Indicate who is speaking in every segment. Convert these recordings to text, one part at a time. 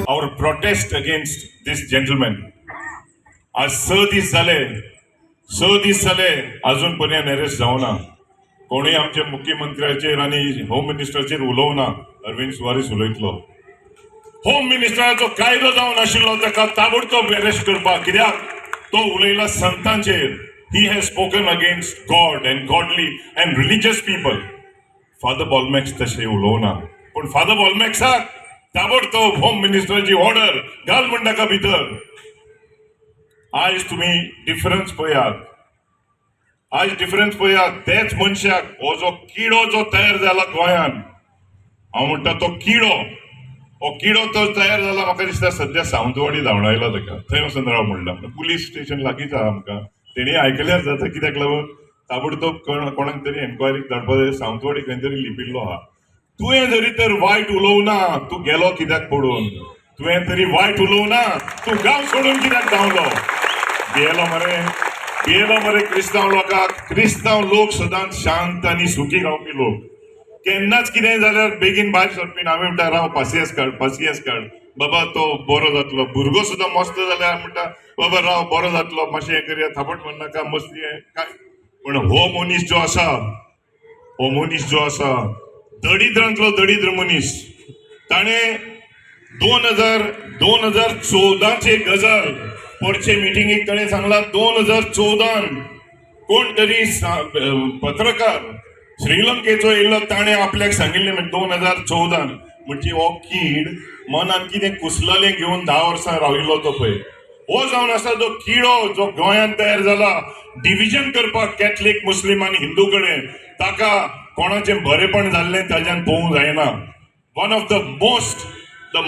Speaker 1: Our protest against this gentleman. आज 6 दीस जाले, 6 दीस जाले, अजून पर्यंत अरेस्ट जावना. कोणूय आमच्या मुख्यमंत्र्याचेर आनी होम मिनिस्टराचेर उलोवना. अरविंद सुवारीस उलयतलो. होम मिनिस्टराचो कायदो जावन आशिल्लो ताका ताबडतोब अरेस्ट करपाक. कित्याक तो उलयला संतांचेर. He has spoken against God and godly and religious people. Father Bolmax तशें उलोवना, पूण फादर बॉलमॅक्साक ताबडतोब होम मिनिस्टराची ऑर्डर, घाल म्हण ताका भितर. आयज तुमी डिफरन्स पळयात, आयज डिफरन्स पळयात. तेच मनशाक हो जो किडो जो तयार जाला गोंयान, हांव म्हणटा तो किडो, हो किडो तो तयार जाला. म्हाका दिसता सद्या सावंतवाडी धांवडायला ताका, थंय वचून राव म्हणला. पुलीस स्टेशन लागींच आहा आमकां. तेणी आयकल्यार जाता. कित्याक लागून ताबडतोब कोणाक तरी एन्क्वायरीक धाडपा जाय. सावंतवाडी खंय तरी लिपिल्लो आहा. तुवें जरी तर वायट उलोवना, तूं गेलो कित्याक पडून? तुवें तरी वायट उलोवना, तूं गांव सोडून कित्याक धांवलो? भियेलो मरे, भियेलो मरे क्रिस्तांव लोकांक? क्रिस्तांव लोक सदांच शांत आनी सुखी रावपी लोक. केन्नाच कितेंय जाल्यार बेगीन भायर सरपी ना. आमी म्हणटा, राव, पासियेंस काड, पासियेंस काड बाबा, तो बरो जातलो. भुरगो सुद्दां मस्त जाल्यार म्हणटा, बाबा राव, बरो जातलो, मातशें हें करया, थापट म्हणनाका, मस्ती हें काय. पण हो मनीस जो आसा, हो मनीस जो आसा, दळिद्रांतलो दळिद्र मनीस. ताणें 2014ची गजाल, परचे मिटिंगेक ताणें सांगला, 2014न कोण तरी पत्रकार श्रीलंकेचो येयल्लो, ताणें आपल्याक सांगिल्लें. म्हणजे 2014न म्हणजे हो कीड मनान कितें कुसलेलें घेवन 10 वर्सां राविल्लो तो पळय, हो जावन आसा जो किडो जो गोंयांत तयार जाला डिविजन करपाक कॅथलीक, मुस्लीम आनी हिंदू कडेन. ताका कोणाचें बरेपण जाल्लें ताज्यान पळोवंक जायना. One of the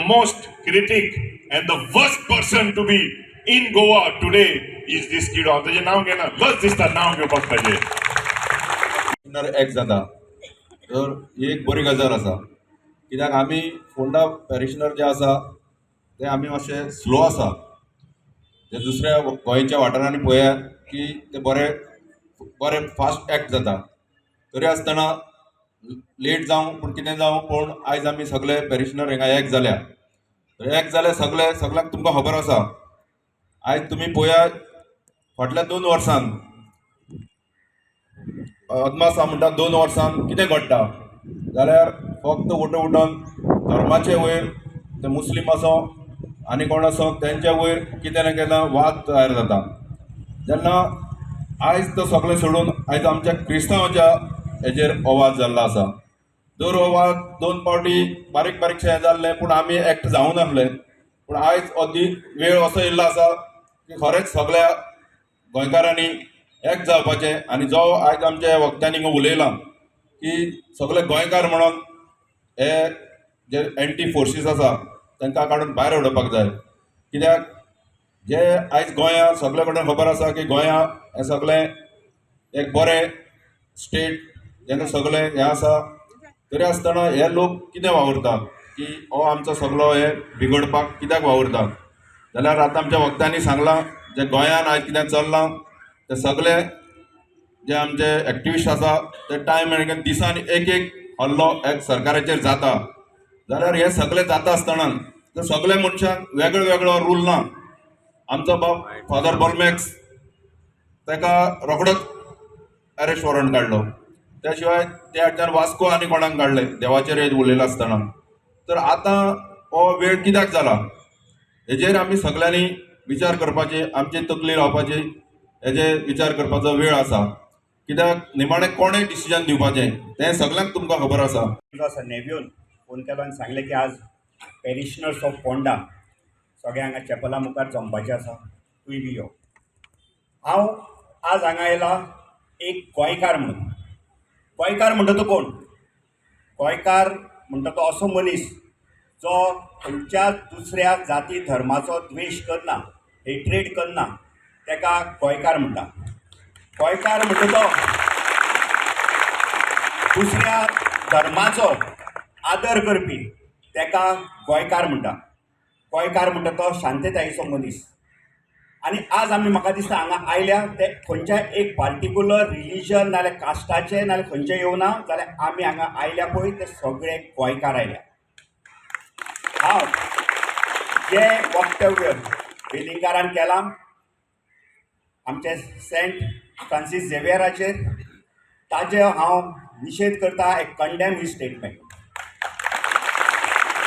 Speaker 1: most critic and the worst person to be in Goa today is this किडो. हांव ताजें नांव घेना, लज दिसता नांव घेवपाक ताजें.
Speaker 2: एक जाता तर ही एक बरी गजाल आसा, कित्याक आमी फोंडा पॅरिशनर जे आसा ते आमी मातशे स्लो आसा. जे दुसऱ्या गोंयच्या वाठारांनी पळयात की ते बरे बरे फास्ट एक्ट जाता. तरी आसतना लेट जावं पूण कितें जावं, पूण आयज आमी सगळे पॅरिशनर हांगा एक जाल्या. तर एक जाले सगळे, सगळ्यांक तुमकां खबर आसा. आयज तुमी पळयात, फाटल्या 2 वर्सान अदमास हांव म्हणटा, 2 वर्सान कितें घडटा जाल्यार फक्त उठून उठून धर्माचे वयर, ते मुस्लीम आसो आनी कोण आसो, तेंच्या वयर कितें ना केन्ना वाद तयार जाता. जेन्ना आयज तो सगळें सोडून आयज आमच्या क्रिस्तांवाच्या हेजेर हो वाद जाल्लो आसा. दर हो वाद दोन फावटी बारीक बारीकशें हें जाल्लें, पूण आमी एक्ट जावं नासले. पूण आयज हो वेळ असो येयल्लो आसा की खरेंच सगळ्या गोंयकारांनी एक जावपाचें. आनी जो आयज आमच्या वक्त्यांनी उलयलां की सगळे गोंयकार म्हणून हे जे एंटी फोर्सीस आसा तांकां काडून भायर उडोवपाक जाय. कित्याक जे आयज गोंया सगळे कडेन खबर आसा की गोंया हें सगळें एक बरें स्टेट, जेन्ना सगळें हें आसा, तरी आसतना हे लोक कितें वावुरता की हो आमचो सगळो हे बिगडपाक कित्याक वावुरता? जाल्यार आतां आमच्या वक्त्यांनी सांगलां, जे गोंयान आयज कितें चल्लां ते सगळे जे आमचे एक्टिविस्ट आसा ते टायम दिसान एक एक हल्लो एक सरकाराचेर जाता. जाल्यार हे सगळे जाता आसतना ते सगळे मनशांक वेगळो वेगळो रूल ना. आमचो बाब फादर बोलमॅक्स, ताका रोखडोच अरेस्ट वॉरंट काडलो. त्या शिवाय त्या हाडच्यान वास्को आनी कोणाक काडले देवाचेर हे उलयला आसतना. तर आतां हो वेळ कित्याक जाला, हेजेर आमी सगळ्यांनी विचार करपाचे, आमची तकली रावपाची, हेजे विचार करपाचो वेळ आसा. कित्याक निमाणें कोणें डिसिजन दिवपाचें तें सगळ्यांक तुमकां खबर आसा.
Speaker 3: जो आसा नेव्योन फोन केलो आनी सांगलें की आज पेरिशनर्स ऑफ पोंडा सगळे हांगा चॅपला मुखार जमपाचें आसा, तूंय बी यो. हांव आज हांगा आयला एक गोंयकार म्हणून. गोंयकार म्हणटा तो कोण? गोंयकार म्हणटा तो असो मनीस जो खंयच्या दुसऱ्या जाती धर्माचो द्वेश करना, हेट्रेड करना, ताका गोंयकार म्हणटा. गोंयकार म्हणटा तो दुसऱ्या धर्माचो आदर करपी, ताका गोंयकार म्हणटा. गोंयकार म्हणटा तो शांततायेचो मनीस. आनी आज आमी म्हाका दिसता हांगा आयल्या ते खंयच्याय एक पार्टिकुलर रिलीजन नाल्यार कास्टाचे नाल्यार खंयचे येवना जाल्यार आमी हांगा आयल्या पळय ते सगळे गोंयकार आयल्या. हांव जें वक्तव्य वेलिंगकारान केलां आमचे सेंट फ्रांसीस झेवियराचेर, ताजे हांव निशेध करता. I condemn his statement.